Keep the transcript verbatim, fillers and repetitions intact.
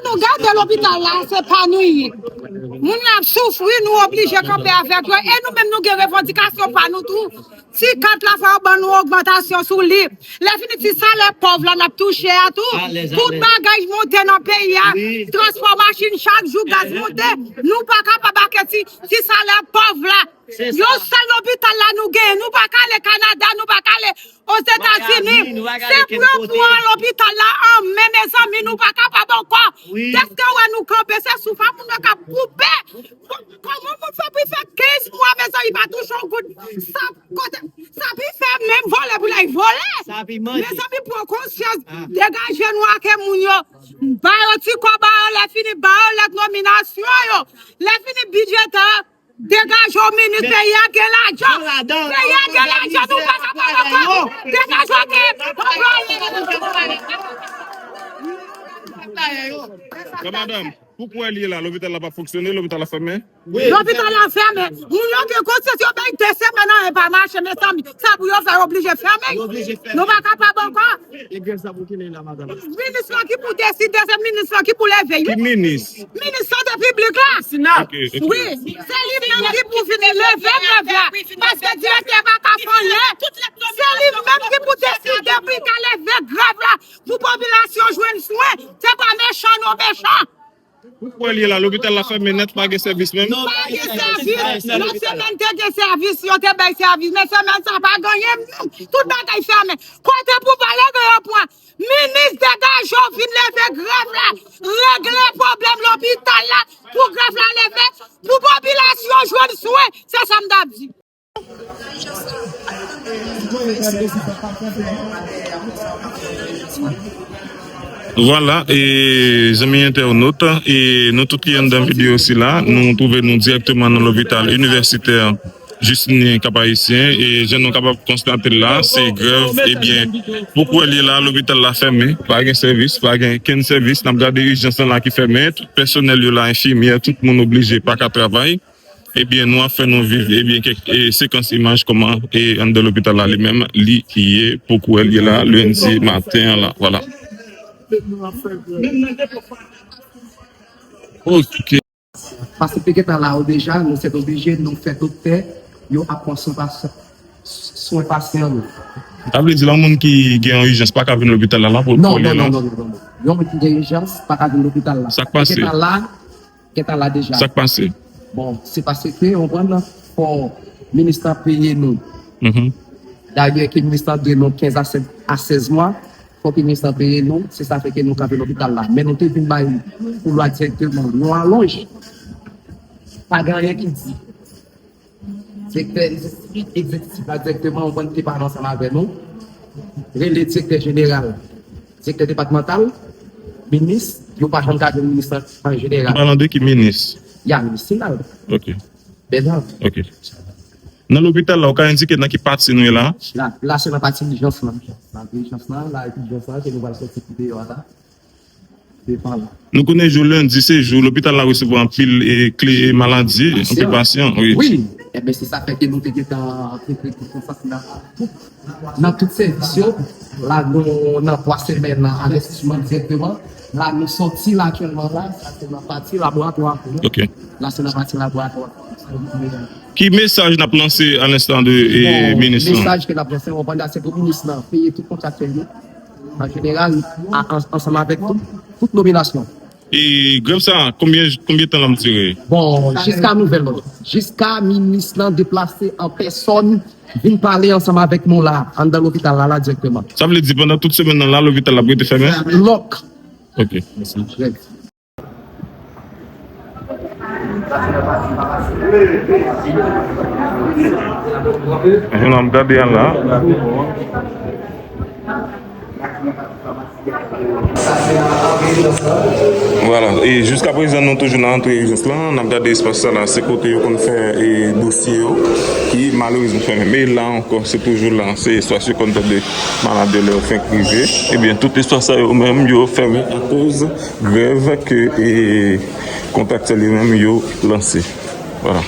Nou gade lopital la, se pa nou ye. Moun yo ap soufri, nou oblije kanpe avèk yo. E nou menm, nou gen revandikasyon pa nou tou. Si kat la fè yo ban nou ogmantasyon sou li. Lè fini ti salè pòv la n ap touche a tou. Tout bagay monte nan peyi a. Transpò machin chak jou, gaz monte. Nou pa kapab ake ti, ti salè pòv la. Yon sèl lopital la nou genyen. Nou pa ka ale Kanada, nou pa ka ale Ozetazini. Se pou yo pran lopital la an men, mezanmi, nou pa kapab ankò. Dèske wè nou kanpe, se souf a moun yo k ap koupe. Kòman moun fè pou fè kenz mwa, mezanmi, pa touche yon goud? Sa kote, sa pi fè menm vòlè pou l al vòlè. Mezanmi, pran konsyans, degaje nou ake moun yo. Ba yo ti kòb a yo, lè fini, ba yo lèt nominasyon yo. Lè fini, bidjetè, degaje w, minis, peyi a gen lajan. Peyi a gen lajan, nou pa kapab ankò. Degaje w, ke. Madanm, pou kwè l ye la, lopital la p ap fonksyone, lopital la fèmen? Lopital la fèmen. Moun yo gen konsyans, yo bay de semèn anyen pa mache, mezanmi. Sa pou yo fè, yo oblije fèmen. Nou pa kapab ankò. Minis lan ki pou deside, se minis lan ki pou leve, wi. Minis sante piblik la. Wi, se li menm ki pou vin leve grèv la. Paske direktè pa ka fè anyen. Se li menm ki pou deside pou l ka leve grèv la. Pou popilasyon jwenn swen. Se pa mechan, non, mechan. Pou kwè l ye la, lopital la fèmen nèt, pa gen sèvis menm? Pa gen sèvis. Lòt semèn te gen sèvis, yo te bay sèvis, men semèn sa pa gen anyen menm. Tout bagay fèmen. Kote pou pale gen yo pran? Minis, degaje w, vin leve grèv la. Regle pwoblèm lopital la pou grèv la leve, pou popilasyon jwenn swen. Se sa m t ap di. Vwala, e zanmi entènot, e nou tout ki anndan videyo sila, nou twouve nou dirèkteman nan lopital inivèsitè Justin Cap-Haïtien, e jan nou kapab konstate l la, se grèv, ebyen, pou kwè l ye la, lopital la fèmen, pa gen sèvis, pa gen kenn sèvis, n ap gade ijans lan la ki fèmen, tout pèsonèl yo la, enfimyè, tout moun oblije pa ka travay. Ebyen, nou ap fè nou viv, ebyen, kèk, e, sekans imaj kòman, e, anndan lopital la li menm, li ye, pou kwè l ye la, lendi maten an la, vwala. Ok. Paske te gentan la yo deja, nou sètoblije, nou fè doktè, yo ap pran swen pasyan, swen pasyan yo. Sa vle di, yon moun ki gen yon ijans pa ka vin lopital la, la pou, non, pou li non, la? Non, non, non, non, non. Yon moun ki gen ijans pa ka vin lopital la. Sa k pase? Te gentan la, gentan la deja. Sa k pase? Bon, se paske, w konprann, fò minis lan peye nou. Dayè ke minis lan dwe nou kenz a sèz, a sèz mwa, fò ke minis lan peye nou, se sa fè ke nou kanpe lopital la. Men nou te vin bay pou lwa dirèkteman, yon alonj. Pa gen anyen ki di. Direktè egzekitif la dirèkteman, w konn, te pale ansanm avè nou. Rele direktè jeneral, direktè depatmantal, minis, yo pa janm ka jwenn minis lan an jeneral. Ou pale de ki minis? Ya, minis Sinal. Ok. Bènal. Ok. Nan lopital la, ou ka endike nan ki pati nou ye la? La, la se nan pati ijans lan. Nan ijans lan, la ijans lan, ke nou pral sòti pou deyò a la. Nou konnen jou lendi se jou lopital la resevwa anpil, e, kle, e, maladi, anpil pasyan, wi. Wi, ebyen se sa fè ke nou te gentan trete tout konsa nan tout, nan tout sèvis yo. La nou nan twa semèn avètisman dirèkteman. La nou sòti la aktyèlman la, sa se nan pati laboratwa. Ok. La se nan pati laboratwa. Ki mesaj n ap lanse a lenstan de, e, minis lan? Bon, mesaj ke n ap lanse, w konprann, se pou minis lan peye tout kontraktè yo. An jeneral, a, an, ansanm avèk tout, tout nominasyon. E grèv sa, konbyen, konbyen tan l ap dire? Bon, jiska nouvèl lòd. Jiska minis lan deplase an pèsòn, vin pale ansanm avèk nou la, anndan lopital la, la dirèkteman. Sa vle di, pandan tout semèn nan la, lopital la ap rete fèmen? Lòk. Ok, mèsi. Grèv. Jounan m gade an la. Vwala, e jiska prezan nou toujou nan antre ijans lan, n ap gade espas sa la, se kote yo konn fè, e, dosye yo, ki malerezman fèmen. Men la ankò, se toujou la, se espas yo konn tande malad yo lè yo fenk rive. Ebyen, tout espas sa yo menm, yo fèmen akoz grèv ke, e, kontraktè li menm yo lanse. Vwala.